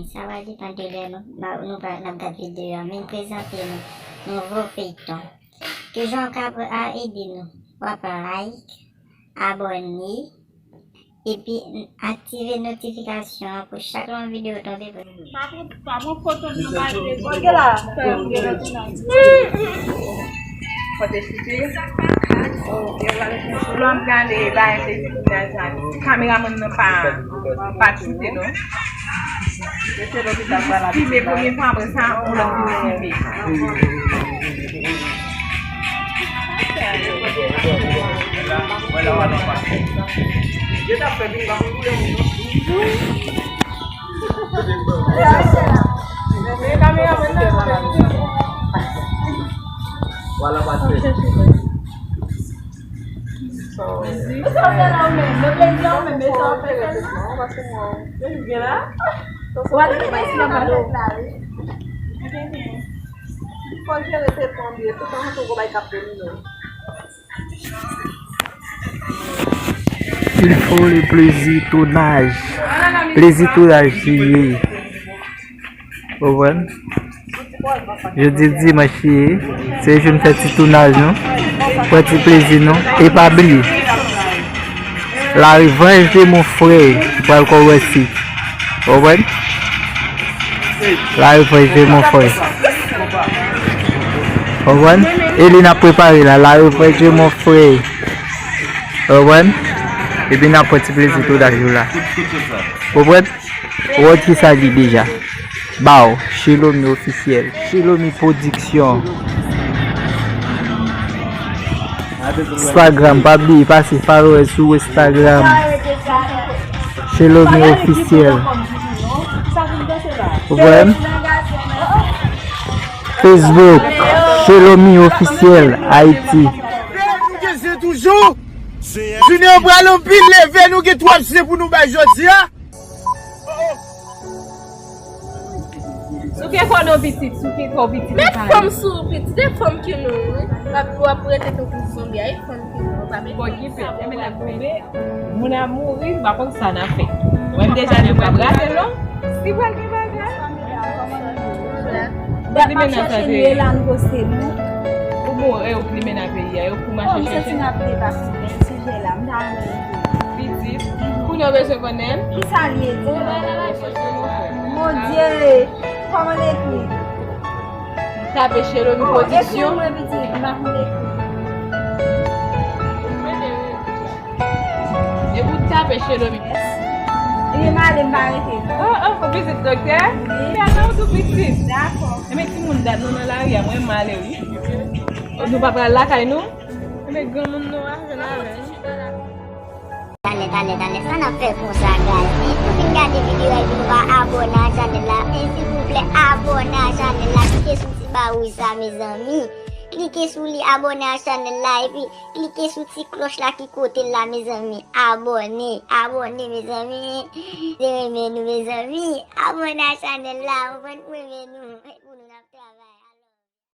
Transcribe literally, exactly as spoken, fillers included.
Sa va depann de lè nou, ba- nou pa n ap gad videyo a, men prezante nou nouvo feyton. Kijan w ka a ede nou? W ap like, abòne, epi aktive notifikasyon an pou chak lè yon videyo tonbe pou nou. Pa pran, pa pran foto nan bagay. Ok la. Kote chite. Lè w ap gade bagay te fini nan jan. Kameramann nan pa, pa choute non. Filme premye fwa, apre sa, yon lòt moun filme. Vwala, pase. Fò jere telefòn li, tout tan tou gwo bay k ap domine w. Il faut le plaisir tournage. Plezi tounaj li ye. Ou konprann? Jodi dimanch li ye. Se jou n fè ti tounaj nou. Pran ti plezi nou. E pa bliye. La revanche de mon frère pral kòmanse. Ou konprann? La revanche de mon frère. Ou konprann? E li n ap prepare la. La revanche de mon frère. Ou konprann? Epi n ap pran ti plezi tounaj nou la. Ou konprann? Ou wè kisa li deja. Baw, Shelomi Ofisyèl, Shelomi Pwodiksyon. Instagram, pa bliye pase follow sou Instagram. Shelomi Ofisyèl. Ou konprann? Facebook, Shelomi Ofisyèl, Ayiti. Nou gen zen toujou. Jounen an pral anpil, leve nou gen twòp zen pou nou bay jodi a. Souke kò non pitit, souke kò pitit. Met fanm sou pitit, e fanm ki nou, wi. W ap, w ap rete tankou zonbi a, e fanm ki nou, w ap. Bon, ki pè, e men l ap tonbe, moun ap mouri, m pa konn sa n ap fè. Mwen deja di m p ap rate l non. Si pral gen bagay. Bat m ap chache nou, e la nou poste nou. Ou bon, e ou plimen nan peyi a, yo pou mache chèche. Santi n ap depase, men sijè la, m ta renmen. Pitit. Kounye w bezwen konnen l. Kisa l ye di? Mon Dieu, kòman l ekri? Tape Shelomi Pwodiksyon. Ekri mwen pitit, m pa konn ekri. E pou tape Shelomi. Ebyen, m ale, m pa rete. Oh, oh, ou pitit doktè? Wi. Fè nan ou tou pitit. Dakò. Ebyen, timoun, dat nou nan lari a, mwen m ale, wi. Nou pa pral lakay nou? Ebyen, granmoun nou a jwenn avè nou. Talè, talè, talè, sa n ap fè konsa, guys? Pou fin gade videyo a, epi nou pa abòne a chanèl la, men silvouplè, abòne a chanèl la, klike sou ti ba wouj sa, mezanmi. Klike sou li, abòne a chanèl la, epi klike sou ti klòch la ki kote l la, mezanmi. Abòne, abòne, mezanmi. Se renmen nou, mezanmi. Abòne a chanèl la, ou konprann, mwen renmen nou.